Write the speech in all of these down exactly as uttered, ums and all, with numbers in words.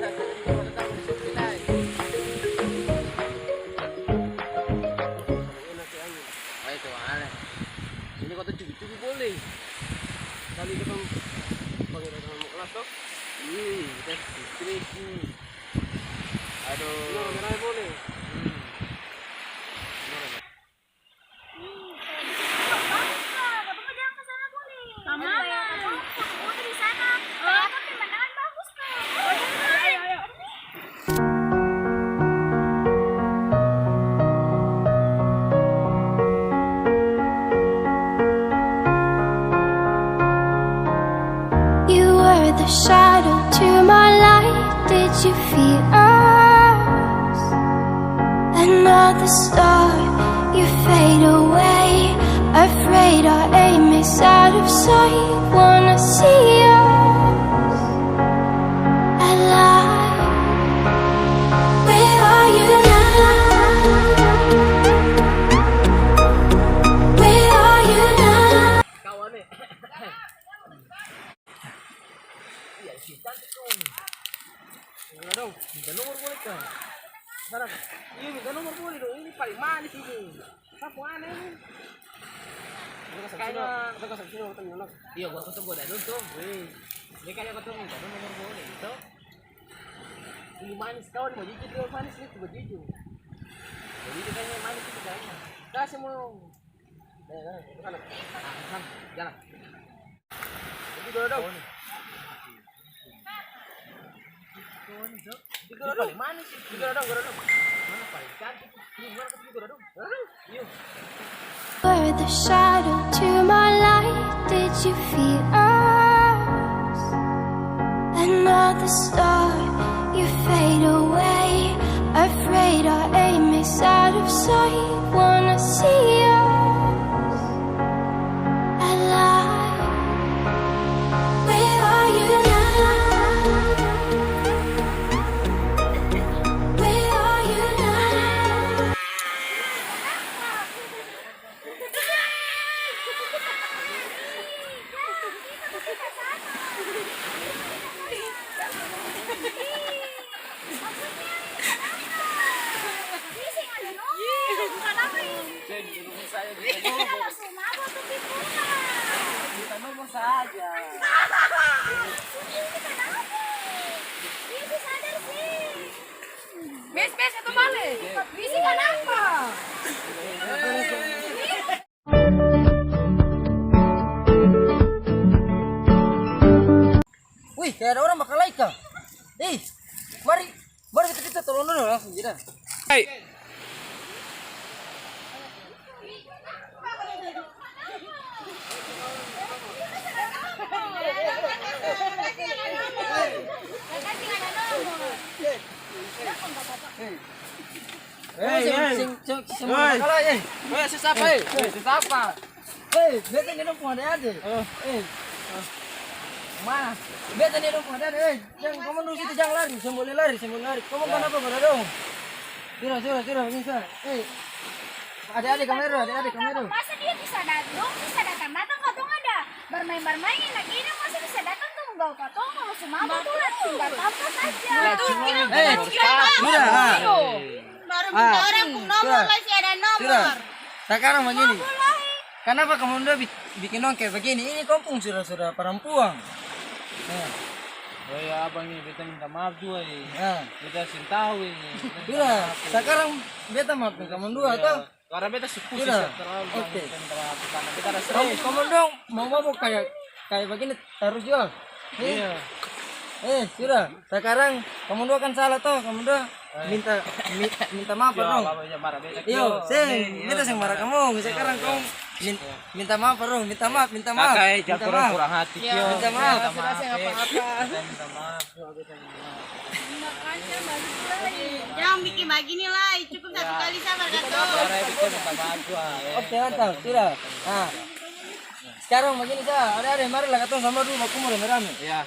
Enak ya, angin. Baik, tuh, ale. Ini kota cubi-cubi boleh. Kali kita panggil orang mau kelas, toh? Hmm, kita cubi-cubi. Aduh. Nah, merah boleh. Hmm. Merah, Pak. Ih, bagus, Kak. Katong jalan ke sana boleh. Ka mana? Ada foto-foto di sana. Hah? Ternyata pemandangan bagus, Kak. Oh, iya, ayo, ayo. You were the shadow to my light. Did you fear us? Another star, you fade away. Afraid our aim is out of sight. Wanna see us alive. Where are you now? Where are you now? Iya, si cantik dong. Mana dong? Minta nomor boleh ka? Mana? Iya, minta nomor boleh dong. Ini paling manis ini. Sapa aneh ini? Kayaknya, kayaknya, iya, gua ketemu gua dadun tuh. Wih. Dia kayaknya ketemu minta nomor boleh gitu. Ini manis kawan, mau jujur dia manis nih, coba jujur. Jadi itu kayaknya manis itu kayaknya. Kasih mau. Jalan. Itu dua dong. Itu dua dong. Mana paling cantik? Ini mana ketemu dua dong? Yuk. Were the shadow to my light, did you fear us? Another star, you fade away. Afraid our aim is out of sight. Wanna see us alive. Where are you now? Where are you now? Minta nomor saja. Bes, bes, satu bale. Bisi kanapa? Wih, kaya ada orang bakalae ka. Eh, mari, mari kita, kita tolong dulu, langsung kita. Hai. Hei, hei. Sing, sing, sing, sing. Woi. Woi, sesapa, eh? Woi, sesapa? Eh, beta ni dong pung ade-ade. Eh. Eh. Mana? Beta ni dong pung ade-ade, eh. Jang, komong dong situ, jang lari, seng boleh lari, seng boleh lari. Komong kanapa pada dong? Sudah, sudah, sudah, bisa. Eh. Ade-ade kamera, ade-ade kamera. Masa dia bisa dat-, dong bisa datang-datang, katong ada barmaeng-barmaeng enak ini, masa bisa datang tong ganggu katong, kalo su mabok tu lah tinggal tampa saja. Batul, kira. Eh, sudah, ah. Baru minta orang pung nomor, masih ada nomor. Sudah. Sakarang bagini. Kanapa kamong dua bi-, biking dong kaya bagini? Ini kong pung sudara-sudara parampuang. Eh. Oh ya, abang ini beta minta maaf jua ini. Beta seng tau ini. Sudah, sakarang beta maafkan kamong dua to. Karena beta su pusing terlalu banyak, beta minta maaf karena beta ada stres. Kamong dong mau mabok kaya, kaya bagini tarus jua. Iya. Eh, sudah. Sakarang kamong dua kan salah to, kamong dua minta, mi-, minta maaf par dong. Iyo, seng, beta seng mara kamong. Sakarang kamong min-, minta maaf par dong, minta maaf, minta maaf. Minta maaf. Minta maaf. Minta maaf. Jang biking bagini lai, cukup satu kali sa par katong. Oke, mantap, sudah. Nah, skarang bagini sa, ade-ade, mari la katong samua dudu bakumpul rame-rame. Iya.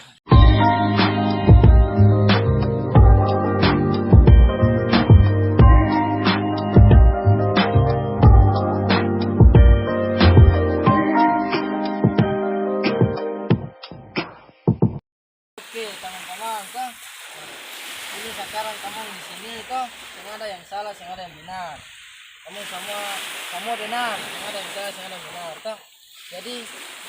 Oke, tamang-tamang, ka. Ini sakarang kamong di sini to, seng ada yang salah, seng ada yang benar. Kamong samua, samua benar, seng ada yang salah, seng ada yang benar to. Jadi,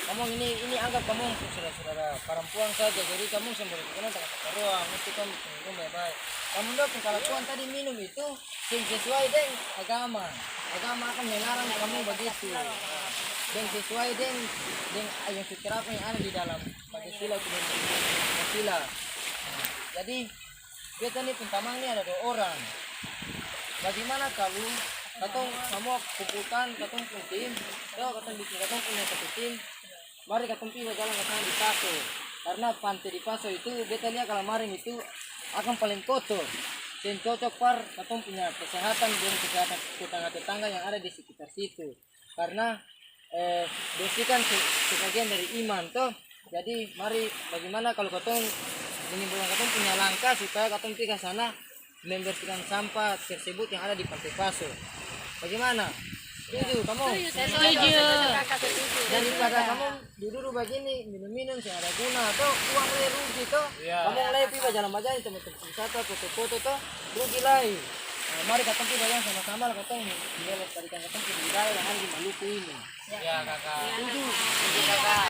kamong ini, ini anggap kamong pung sudara-sudara parampuang saja. Jadi, kamong seng boleh biking dong takarua, musti kamong biking dong bae-bae. Kamong dua pung kalakuan tadi minum itu seng sesuai deng agama. Agama akan melarang kamong bagitu. Deng sesuai deng, deng yang su terapkan yang ada di dalam Pancasila, Pancasila. Jadi, beta ni pung tamang ni ada dua orang. Bagaimana kalu katong samua kumpulkan katong pung tim, to, katong biking katong punya satu tim, mari katong pi bajalang ka sana di Paso. Karna pante di Paso itu beta lia kalu kemarin itu akang paleng kotor. Seng cocok par katong punya kesehatan deng kesehatan tetangga-tetangga yang ada di sekitar situ. Karna, eh, bersih kan se-, sebagian dari iman, to. Jadi, mari, bagaimana kalo katong menyimpulkan katong punya langkah supaya katong pi ka sana membersihkan sampah tersebut yang ada di Pante Paso? Bagaimana? Setuju, kamong? Setuju. Daripada kamong dudu-dudu bagini, minum-minum, seng ada guna, to. Uang lai rugi, to. Iya. Kamong lai pi bajalang-bajalang di tempat-tempat wisata, foto-foto, to. Rugi lai. Nah, mari katong pi bajalang sama-sama la katong melestarikan katong pung budaya yang ada di Maluku ini. Iya, Kaka. Setuju? Setuju, Kaka.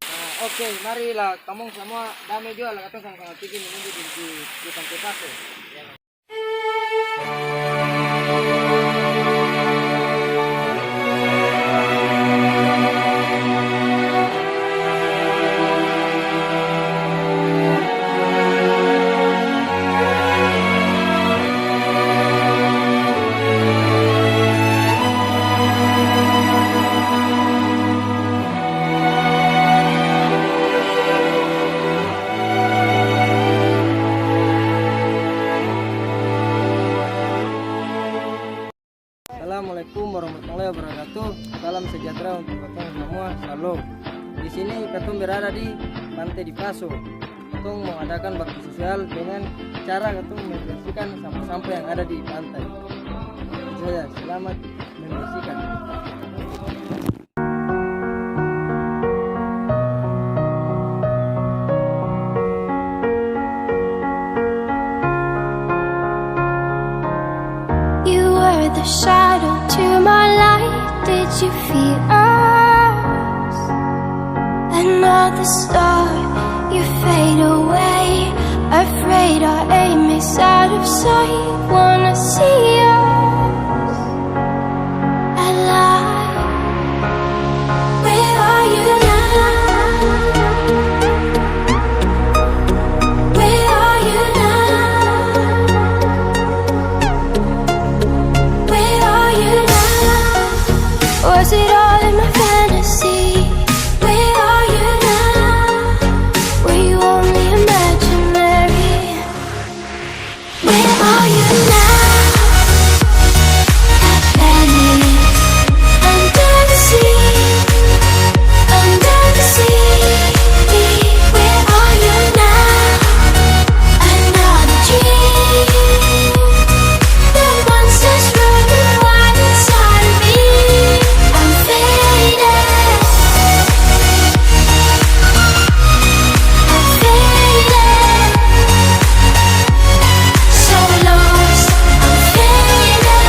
Nah, oke, mari la kamong samua dame jua, la katong sama-sama pigi menunggu di, di, di Pante Paso. Assalamualaikum warahmatullahi wabarakatuh. Salam sejahtera untuk katong samua. Shalom. Di sini katong berada di Pante di Paso. Katong mau adakan bakti sosial dengan cara katong membersihkan sampah-sampah yang ada di pantai. Itu saja. Selamat membersihkan. You were the shadow to my light. Did you fear us? Another star, you fade away. Afraid our aim is out of sight. Wanna see us alive. Where are you now? Where are you now? Where are you now? Was it all in my fantasy? Where are you now? Were you only imaginary? Where are you now? At Venice, under the sea, under the sea. Where are you now? Another dream. The monster's roaring wild inside of me. I'm faded. I'm faded. So lost, I'm faded.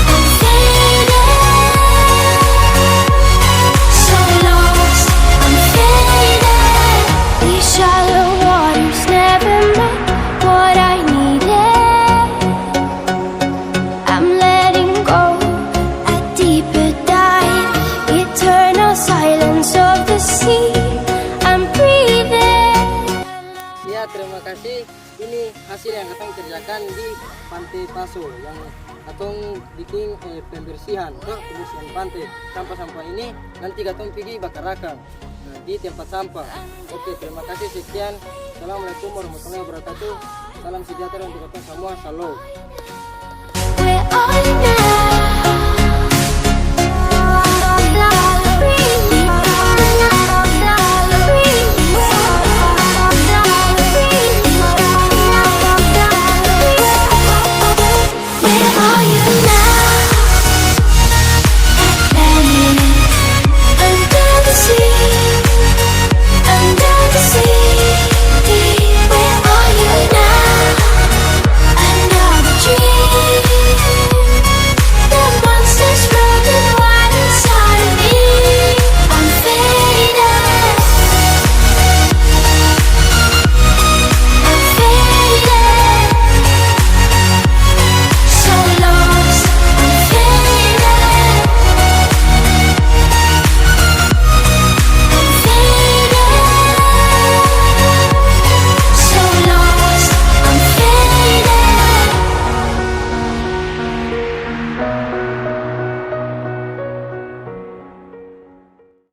I'm faded. So lost, I'm faded. These shallow waters never met what I needed. I'm letting go, a deeper dive, eternal silence of the sea. I'm breathing. Ya, terima kasih. Ini hasil yang katong kerjakan di Pante Paso, yang katong biking, eh, pembersihan, to, pembersihan pante. Sampah-sampah ini nanti katong pigi bakar akang, nah, di tempat sampah. Oke, terima kasih, sekian. Assalamualaikum warahmatullahi wabarakatuh. Salam sejahtera untuk katong samua. Shalom.